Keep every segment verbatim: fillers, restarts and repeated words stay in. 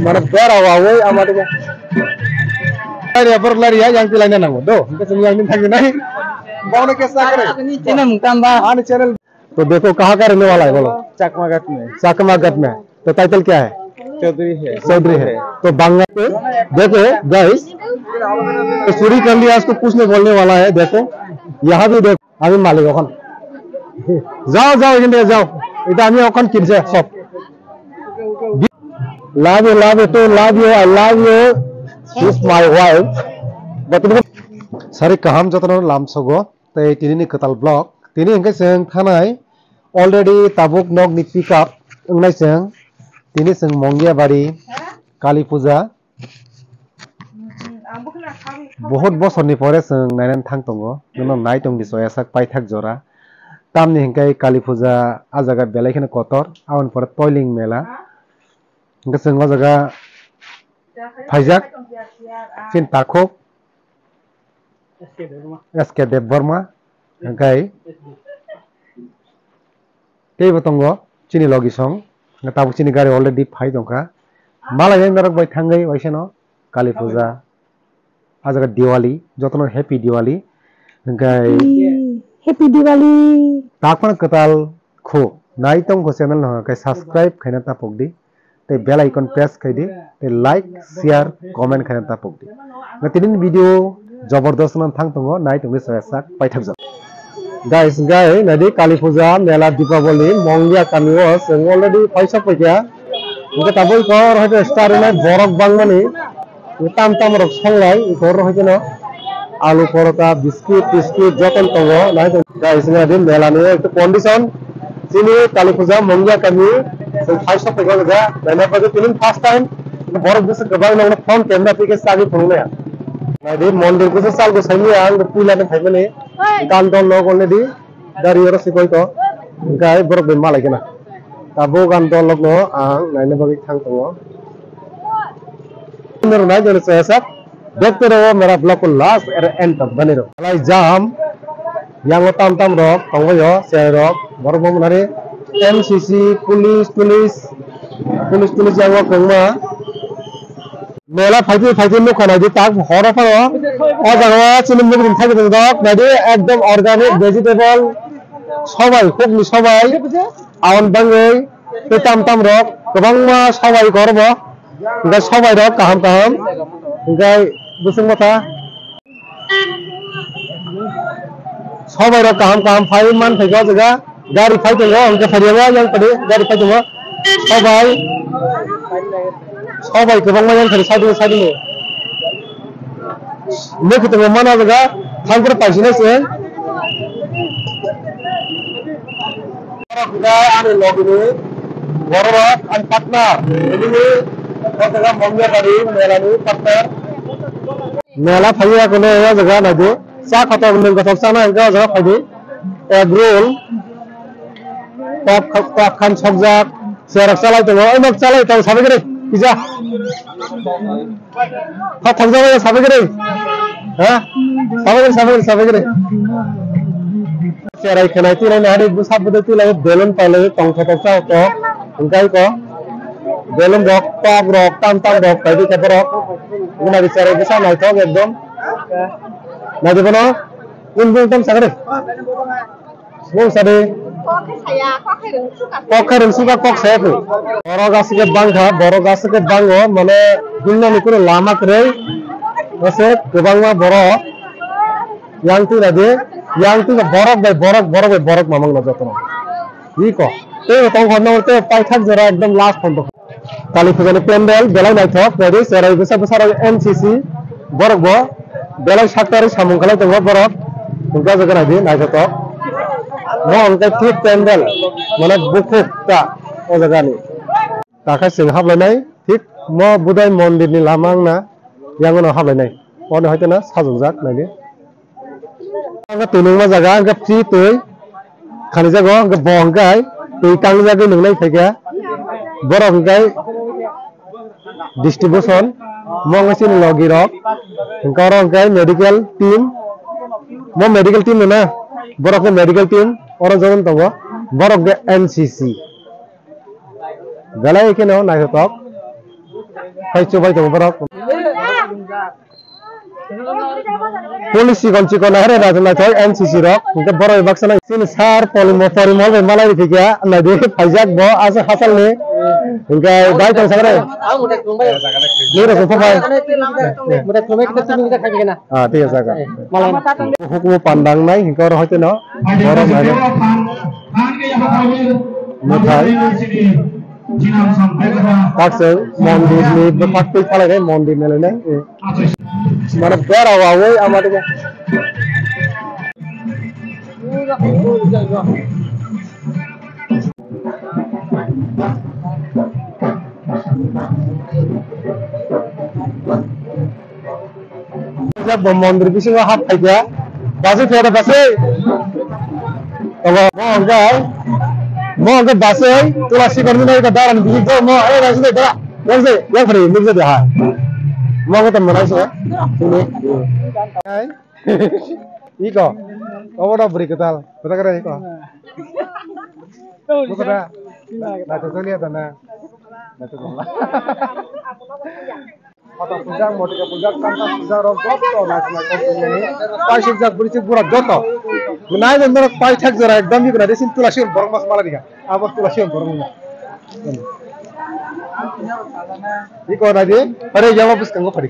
Mana bera wawoi ama de. Lari ya, bor lari ya, yang tilai na nango. Do, hingke sini yang ni thang nai. Bau na kesa kare. Ani channel mukam ba. Ani channel. तो देखो, कहाँ का रहने वाला है, बोलो। चकमा गट में। चकमा गट में। तो टाइटल क्या है? चौधरी है। चौधरी है। तो बांग्ला पे देखो, गाइस, तो सूरी कर लिया, इसको कुछ नहीं बोलने वाला है। देखो, यहाँ भी देखो, আমি মালিক ওখান। যাও, যাও, এখান থেকে যাও। এটা আমি ওখান কিনছে সব। Love you, love you too, love you, I love you. She's my wife. But sari kaham jotono lamsogo. Tei tini ni kwtal vlog. Tini hwnkhe chwng thanai already tabuk nok ni pick up wngnai chwng. Tini chwng Mongiabari Kali Puja. Bohot bosor ni pore chwng nainani thang tongo. Nono nai tong di choyasak paithak jora. Tamni hwnkhe Kali Puja ah jaga belai kheno kotor. Aboni pore Toiling Mela. Hwnkhe chwng o jaga phaijak. Chini takhuk. S K Debbarma, hwnkhe teibo tongo chini logi song, hwnkhe tabuk chini gari already phai tongkha. Malai yang norok bai thangwi waisano Kali Puja, ah jaga Diwali, jotono Happy Diwali, hwnkhe Happy Diwali. Takhwna kwtal khu nai tongkho channel no hwnkhe subscribe khaina tapok di. Tei bell icon press khai di, tei like, share, comment khaina tapok di. Na tini video jabardast no thang tongo, nai tongdi saya sak paithak jak. Guys, gai nadi Kali Puja, Mela, Dipaboli, Mongia kami o chwng already paisa paikha. Hwnkhe tabuk kor hoite star nai borok bangmani. Tam tam rok songlai, ikor rok hoite no alu, porota, biscuit, tiscuit joto tongo. Nai tong guys, nai di mela ni ekta condition. Chini Kali Puja Mongia kami, chwng thai sok phaikha jaga. Naina bagwi tini first time borok bwswk kwbang nokno phone camera twi khe chagwi phunuknai. Nai di mondir bwswk salgo saimanya ang puila no phaimani. Gan dol nok already. Gari oro sikoi to. Hwnkhe borok bai malai kheno. Tabuk ang dolok no ang naina bagwi thang tongo. Nai jani saya sak. Doktor o mera vlog ko last er end tak bani ro. Alai jam. Yang o tam tam rok tongbaio, chai rok. Borok bo mwnari M C C, police, police, police, police yang o kwbangma. Mela phaidi phaidi nukha naidi tak horo phano. O jaga o chini mukding thagi tongjak naidi ekdom organic vegetable sobai, hukni sobai, awan bangwi tei tam tam rok kwbangma sobai kor bo. Hwnkhe sobai rok kaham kaham hwnkhe bwswk motha. Sobai rok kaham kaham phai man phaikha o jaga. Gari phai tongo, hwnkhe phai rwya yang tadi gari phai tongo. Sobai, sobai kwbangma yang tadi side o, side o. Mukhutungo mana jaga, thangphuru paisina se. Ani logini borok ani partner, ini o jaga Mongiabari melani partner. Mela phaiya kono o jaga naidi. Cha kotor nwng kotor chana hwnkhe o jaga phaidi. Egg roll, kok, kok khan sokjak, cherok chalai tongo, oino chalai tongo, sabai kwrwi, kisa. Ha, thokjak bai sabai kwrwi. Ha? Sabai kwrwi, sabai kwrwi, sabai kwrwi. Cherai khenai twi lai nahari bwsa bwdai twi lai balloon pailai tongthok thok cha tok hwnkhe ko balloon rok kok rok tam tam rok paidi khe borok. Nai di cherai bwsa naithok ekdom. Nai di bono. Bung bung tam sakari. Bung sadi. Kok khe rwng suka kok saya phu. Borok aswk khe bang kha, borok aswk khe bango, mane himnani kunu lama kwrwi. Ese kwbangma borok yang twi nai di, yang twi borok bai borok, borok bai borok mamang no jotono. Iko. Tei tong hor no tei paithak jora ekdom last photo. Kali Puja ni pandal belai naithok, nai di, cherai bwsa bwsa rok N C C borok bo belai saktari samung khlai tongo borok, hwnkhe o jaga nai di, naithotok. Mo hwnkhe thik pandal, mane bukhuk ta o jaga ni. Takhai chwng haplainai, thik mo Budai mondir ni lama wngna, yang no haplainai. Ono hai kheno sajokjak, nai di. Ang twi nungma jaga, ang free twi. Khani jago, ang bo hwnkhe twi tang jagwi nungnai phaikha. Borok hwnkhe distribution, mo hwnkhe chini logi rok. Hwnkhe oro hwnkhe medical team, mo medical team no na, borok khe medical team, oro jogon tongo. Borok khe N C C. Belai kheno naithotok. Hai chubai tongo borok. Police chikon chikon ahre naithok naithok N C C rok. Hingke borok baksa nai. Sini sir polimo porimol bai malai rikya. Naidi phaijak bo asa hasalni. Hingke bai tong sakre. Nira supa bai. Ah, thik ase, kaka. Hukumu pandang nai, hingke oro hoite no. Borok nai. Muthai. Takse mondir ni bwkhak twi phalai nai, mondir ni lai nai. Mane bera wa woi ama de. Bo mondir bisingo hap phaikha. Basui phaikha basui. Obo mo hwnkhe, mo hwnkhe basui tula sikon ni nai da daran bisi do mo, eh, basui da. Yang se, yang phari mix de ha. Mo hwnkhe to monai se. Sini. Hai. Iko. Obo da bri ketal. Kota kare iko. Buka da. Na to liya da na. Na to. Pata pujak, motika pujak, tanta pujak rok joto naisnai kok tongmani. Paisukjak bwrwi se bura joto. Nai bo norok paithak jora ekdam bikuna de sin tula sigon borok mas mala dikha. Abo tula sigon borok no. Iko nai di, ore yang office kango phari.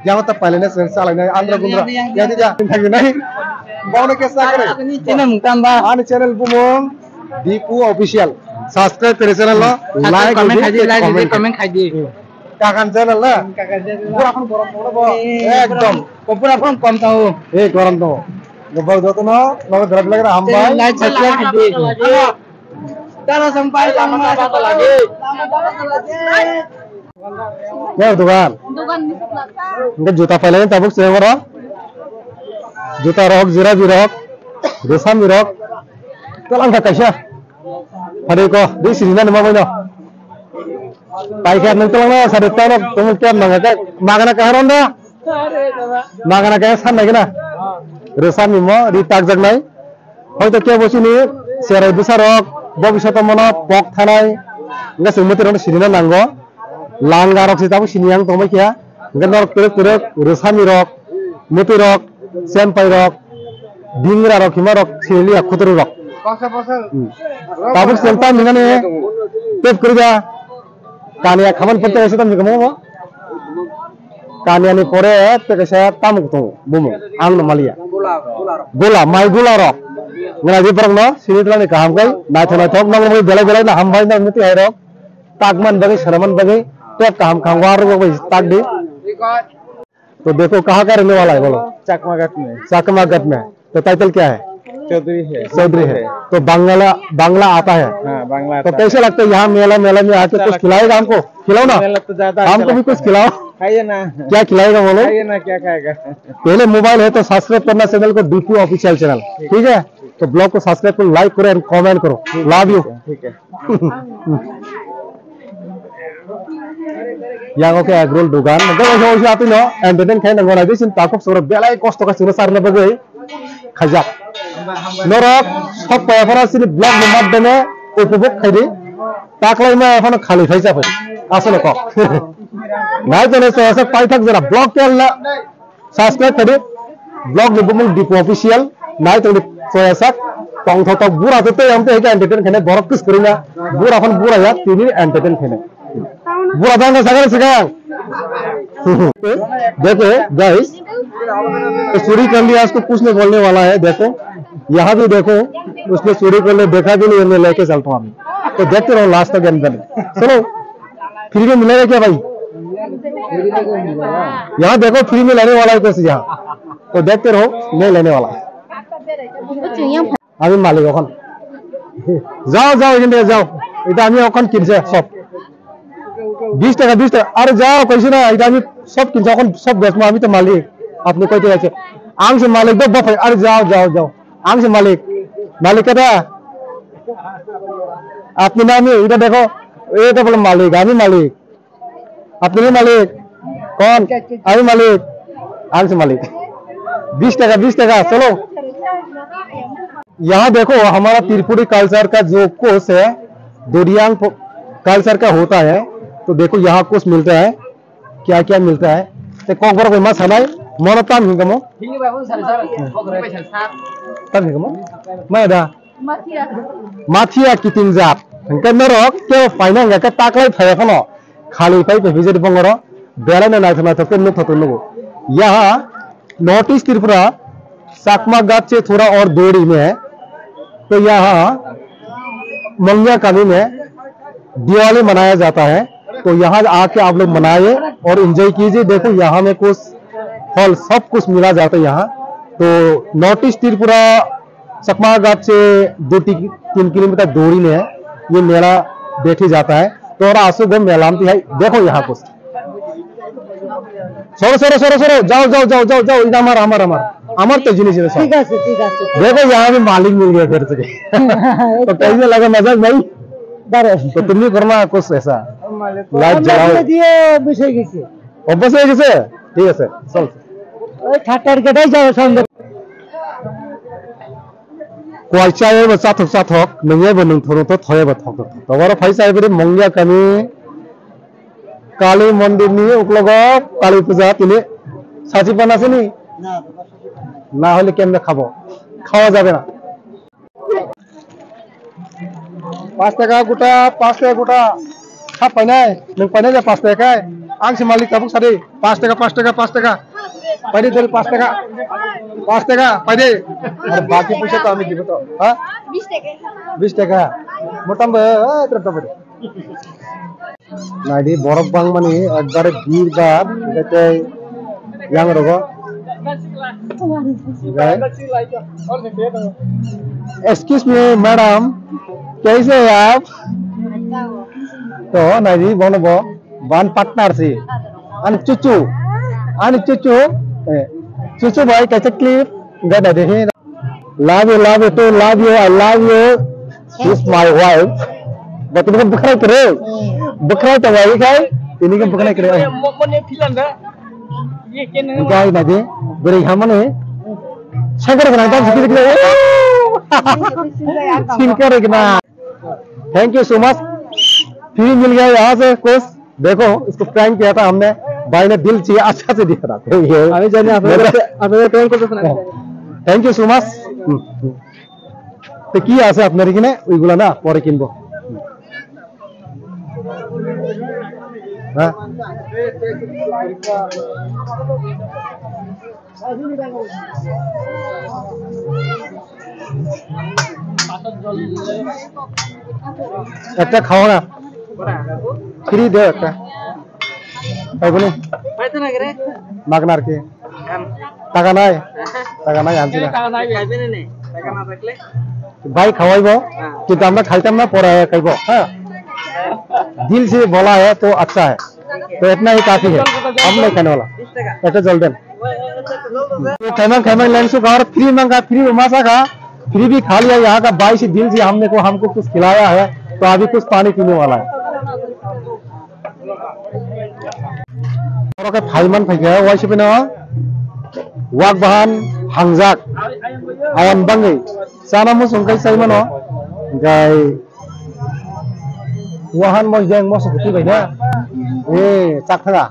Yang ta pailai na sen salai nai andra gundra. Yang di ja thang nai. Bauna ke sakre. Ani channel bumung Dipu Official. Subscribe kare channel lo, like comment khai di, like comment khai di. Kakan channel na? Kakan channel. Pura phone borom borom bo. Eh, ekdom. Ko pura phone kom tao. Eh, gorom to. Gobal joto no, nogo drop lagi na hambai. Like, subscribe khai di. Dara sampai lama lagi. Ya, dukan. Dukan ni sebelah. Enggak juta paling tabuk saya ora. Juta rok, jira birok, desa mirok. Kalang ka kaisa. Phari ko, di sini na ma boino. Pai khe nang kalang na sari tano, tong kya manga ka, magana ka haron da. Magana ka san na gina. Resami mo, ri tak jak nai. Hoito kebo chini cherai bwsarok bobishoto mono pok thanai, wngkha chwng mwtwirokno sinina nango. Langarok se tabuk sini yang tongbai kha. Hwnkhe norok twrwk twrwk rwsamirok, mwtwirok, chempairok, bingrarok, himarok siniliya, khutururok. Hmm. Tabuk chwng tam hinani tep kwrwi da. Kaniya khamani pore tei kaisa tamo kamo bo. Kaniya ni pore tei kaisa tamo tongo bumung. Ang no maliya. Gula, mai gula rok. Ngana di borok no sini twlani kaham kai. Naithok naithok nang belai belai no hambai nang muti hai rok. Takman bagwi, sanaman bagwi. Tok kaham khang war rok bai tak di. तो देखो, कहाँ का रहने वाला है, बोलो। चकमा गट में। चकमा गट में। तो टाइटल क्या है? चौधरी है। चौधरी है। तो बांग्ला, बांग्ला आता है? हाँ, बांग्ला तो आता है। कैसे लगता है यहाँ मेला, मेला में आके कुछ खिलाएगा हमको? खिलाओ ना। मेला तो ज्यादा अच्छा लगता है। हमको भी कुछ खिलाओ। खाइए ना। क्या खिलाएगा, बोलो? खाइए ना, क्या खाएगा? पहले मोबाइल है तो सब्सक्राइब करना चैनल को, डीपू ऑफिशियल चैनल, ठीक है? तो ब्लॉग को सब्सक्राइब करो, लाइक करो and कमेंट करो। ठीक है, love you। ठीक है। Yang oke agrol dugan. Mungkin oso oso atwi no entertain khai nango na bisin takuk soro belai kosto ka sini sarna bagwi khajak. Norok sok paya phana sini vlog ni madhyome upobhog khai di. Taklai ma phana khali phai chapai. Asole kok. Nai jene so sok pai thak jora vlog kel na. Subscribe khai di. Vlog ni bumung Dipu Official. Nai tong di choya sak. Tongthok tok bura to tei ang tei entertain khainai borok kwskwrwng na. Bura phano bura ya tini entertain khainai. Bura dang ka sakar sakar. देखो गाइस, तो सूरी कर लिया, उसको कुछ नहीं बोलने वाला है। देखो, यहाँ भी देखो, उसने सूरी कर लिया, देखा भी नहीं, मैं लेके चलता हूँ अभी। तो देखते रहो लास्ट तक एंड तक। चलो, फ्री में मिलेगा क्या भाई? यहाँ देखो, फ्री में लेने वाला है कुछ यहाँ, तो देखते रहो, नहीं लेने वाला। আমি মালিক ওখান। যাও, যাও, এখান থেকে যাও। এটা আমি ওখান কিনছে সব। বিশ টাকা, বিশ টাকা। আরে যাও, কইছি না, এটা আমি সব কিনছি, এখন সব বেচবো, আমি তো মালিক। আপনি কই থেকে আছে? আমি সে মালিক, বাপ, বাপ, আরে যাও, যাও, যাও। আমি সে মালিক। মালিক কেটা? আপনি না আমি, এটা দেখো, এটা বলে মালিক, আমি মালিক। আপনি মালিক? কোন? আমি মালিক। আমি সে মালিক। বিশ টাকা, বিশ টাকা, চলো। यहाँ देखो, हमारा त्रिपुरी कल्चर का जो कोर्स है, दोरियांग प-, कल्चर का होता है। तो देखो यहाँ कुछ मिलता है, क्या क्या मिलता है। ते kokborok bai ma sanai, mono tam hingamo? Tam hingamo? Maya da? Mathia kiting jat. Hingke norok kebo paina hingka khe taklai phaiya phano. Khali pai pai bijadi bongoro. Belai no naithok naithok khe nukthok nugo. Yaha North East Tripura, Chakma Ghat se thora aur duri mein, to yaha Mongya Kami mein Diwali manaya jata hai. To yaha aake aap log manaye aur enjoy kijiye. Dekho yaha mein kuch phal sab kuch mila jata hai yaha. To North East Tripura Chakma Ghat se दो तीन किलोमीटर दूरी में ये मेला बैठी जाता है। तो और आसो गो मेला में है, देखो यहाँ कुछ। Soro, soro, soro, soro, jao, jao, jao, jao, jao, इधर हमारा, हमारा, हमारा। हमारा तो जीनिस, जीनिस। ठीक है, ठीक है। देखो, यहाँ भी मालिक मिल गया फिर से। तो कैसे लगा मजाक भाई? तो तुम भी करना कुछ ऐसा। लाइट जलाओ। অভ্যাস হয়ে গেছে। ঠিক আছে, চল। ওই ঠাট্টার কেটাই যাবে সঙ্গে। Kuai chai bai bo chathok chathok, nung bai bo nung thoro to thoi bai bo thok thok. To oro phai chai bai Mongya Kami Kali mondir ni uklogo Kali puja tini sachi pana sini. Na hole kemne khabo? Khawa jabe na. পাঁচ টাকা গোটা, পাঁচ টাকা গোটা। Hap painai, nung painai ja পাঁচ টাকা kai. Ang si malik tabuk sadi. পাঁচ টাকা, পাঁচ টাকা, পাঁচ টাকা. Paidi dori পাঁচ টাকা. পাঁচ টাকা, paidi. Ar baki puisa to ami dibo to. Ha? বিশ টাকা. বিশ টাকা. Motam bo, eh, terap terap. Naidi borok bangmani ekbare bir bar, tei yang rogo. Excuse me, madam, kaise hai aap? To naidi bono bo, ban partner si. Ani chuchu, ani chuchu, eh, chuchu bhai kaisa clip, gada dehi. Love you, love you too, love you, I love you. She's my wife. But ini kan bukan kere. Bukan tahu lagi kai. Ini kan bukan kere. Mo mo ne philan da. Ye ke ne. Guy na de. Beri hamane. Shankar kena dam sikit sikit. Shankar kena. Thank you so much. Free मिल गया यहाँ से कुछ। देखो, इसको प्रैंक किया था हमने, भाई ने दिल चाहिए, अच्छा से दिया था। ये আমি জানি আপনারা, मेरा- আপনারা প্র্যাঙ্ক করতেছেন, আমি জানি। Thank you so much। হুম, হুম। তো কি আছে আপনার এখানে? ওইগুলা না, পরে কিনবো। হ্যাঁ? একটা খাও না, ফ্রি দেও একটা। পাইবো নি? পাইতো না রে। মাগনা আর কি। টাকা নাই? টাকা নাই, আনছি না। টাকা নাই, আনবে না নে। টাকা না থাকলে? ভাই খাওয়াইবো, হ্যাঁ। কিন্তু আমরা খাইতাম না, পরে খাইবো, হ্যাঁ। দিল সে বলা হ্যায় তো আচ্ছা হ্যায়। তো এটনা হি কাফি হ্যায়। কম নেই খানে ওয়ালা। বিশ টাকা। একটা জল দেন। Khaimang khaimang lengsu kha, free mangkha, free masa kha, free bhi kha liya. Yahan ka bhai se dil se humko, humko kuch khilaya hai, to abhi kuch pani peene wala hai. Oro khe phaiman phaikha, waisa phano wak bahan hangjak, ayang bangwi chana muchung khai chaimano, hwnkhe Wahan mojeng moso kwtwi bai na. Eh, chak thaga.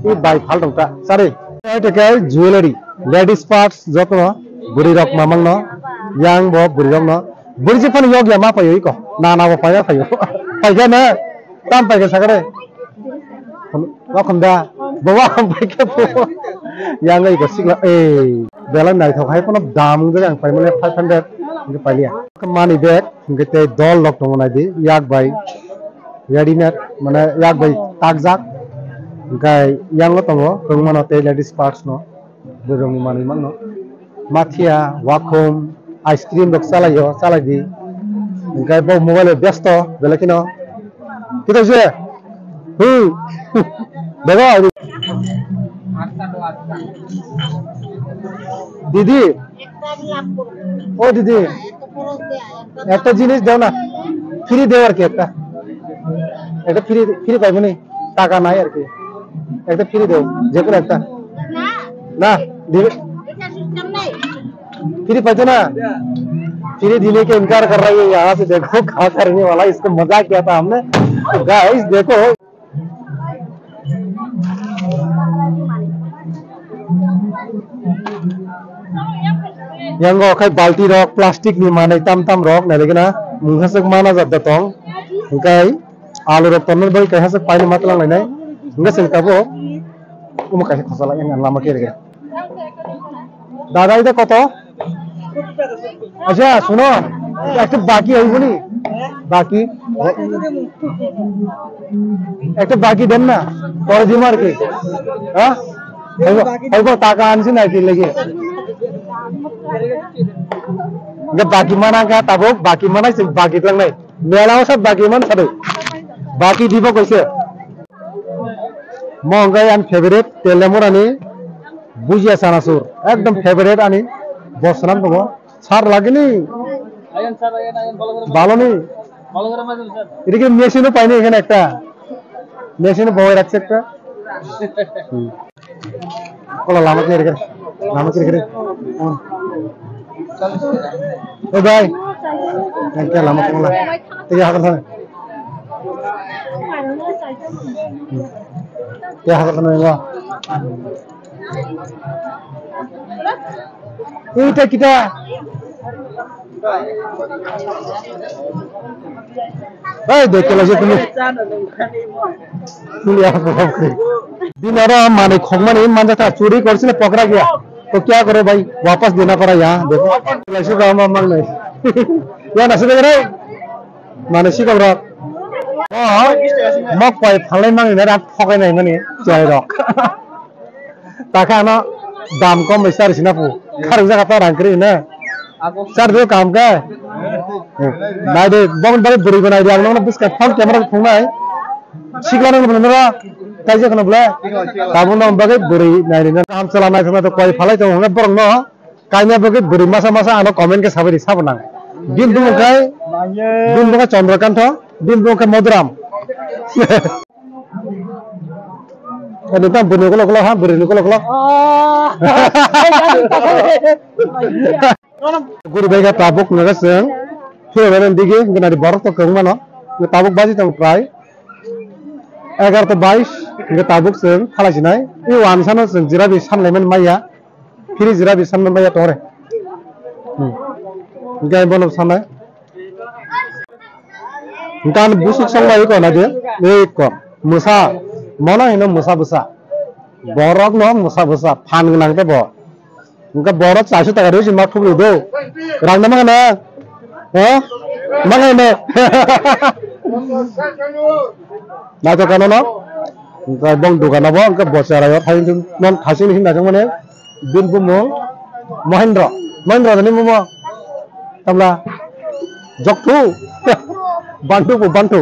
I bai phal tong ta. Sari. Ete ke jewelry, ladies parts joto no, bwrwi rok mamang no, yang bo bwrwi rok no. Bwrwi je phano yok ya ma payo iko. Na na bo paya payo. Paikha na. Tam paikha sakare. Wakhom da. Bo wakhom paikha bo. Yang iko sikla. Eh, belai naithok hai phano dam wng jak ang paimani five hundred. Hwnkhe pailiya. Money bag. Hwnkhe tei doll rok tongo naidi, yak bai readymade, mane yak bai takjak. Hwnkhe yango tongo kwbangma no tei ladies parts no, bwrwi rokni manwi mano. Mathiya, wakhum, ice cream rok chalaio, chalaidi. Hwnkhe bo mobile o besto, belai kheno. Kito je? Hu. Baba, didi, ও দিদি, একটা জিনিস দাও না, ফ্রি দাও আর কি একটা, একটা free, free পাইবো নি, টাকা নাই আর কি, একটা ফ্রি দাও, যে কোনো একটা। না, দিবে, ফ্রি পাইতো না। धीरे धीरे के इनकार कर रहा है, यहाँ से देखो क्या करने वाला है, इसको मजाक किया था हमने। तो गाइस देखो, yango khai balti rok, plastic ni manai tam tam rok nai lagi na, mungsa sek mana jat da tong, hingkai alu rok tonnai bai kaisa sek paini matlang nai nai, hingka sel tabo, omo kaisa khosala yang lama kiri kiri. দাদা, এটা কত? আচ্ছা, শোনো, একটা বাকি হইব নি? বাকি? একটা বাকি দেন না, পরে দিব আর কি। হ্যাঁ? হইব, হইব, টাকা আনছি না কি লেগে? Hingke baki mana kha tabuk, baki mana se baki tlangnai. Mela o sa baki man sadu. Baki dibo koise. Mo hingke ani favorite Telemurani bujia chanasur. Ekdom favorite ani. Bo swnam tongo. Sar lagini. Ayan, sir, ayan, ayan, bolo goro, bolo goro. Baloni. Bolo goro, bolo goro, sir. Ini ke machine o paini ekhane ekta. Machine o bowai rakse ekta. Hmm. Kola lama kiri kiri. Lama kiri kiri. Hmm. Eh, bhai. Yang kya lama kola. Tiga hakar sana. Hmm. Tiga hakar sana ya. Ita kita. Hey, dekhe laise tumi. Tumi apa kau kri? Din aro mani khokmani manja ta churi korsi na pakra gaya. To kya karo bhai? Wapas dena para yaha. Dekho. Laise ba ma mang nai. Ya na se dekh rahe? Mane sikok rok. Oh, mok pai phalai mangni na rak phokai nai mani chai rok. Takha ano dam kom bai sari sina pu. Kharok jaga ta rang kri na. Sar do kam ka. Nai de bong bari buri ko nai de ang nang buska phone camera phung nai. Sikla nang bula nara. Kaisa kono bula. Tabun nang bagai buri nai de na. Kam chala nai thang na to koi phalai to hwnga borok no. Kaina bagwi bwrwi masa masa ano comment khe sabai di sabo nang. Bini bumung khai, bini bumung khai Chandrakanta, bini bumung khai Madhuram. Ani tam bwrwi ni kolok kolok ha, bwrwi ni kolok kolok. Guri bai kha tabuk naga seng, phiro bai nang digi, hingke nari borok to kwbangma no, tabuk baji tong prai egarota bais, hingke tabuk seng thalai sinai, i wansano seng jirabi sanlaimani maya. Phiri jira bi sanna maya tore. Hmm. Gai bono sanai. Gan busuk song bai ko na de. Ei ko. Musa. Mono hino musa busa. Borok no musa busa. Phan gnang te bo. Engka borok chasu taka risi ma thukri do. Rang na mangana. He? Mangana. Na to kano no. Engka bong dukan abo engka bochara yo thai non thasing hin na jong mane. Bini bumung Mohendro. Mohendro ni bumung. Tamla. Jokthu. Bantu bu bantu.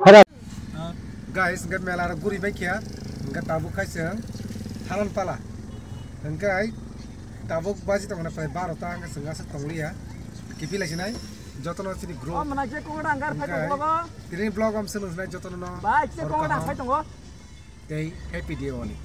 Hada. Guys, hingke mela rok guri bai khe, hingke tabuk khai chwng thalan pala. Hingke ai tabuk baji tongmani prai barota hingke chwng aswk tongliya. Kiphilai sinai jotono chini group. Oh, mana je kong rang gar phai tongo. Tini vlog om chwng sinai jotono no. Bai, je kong rang phai tongo. Tei happy day oni.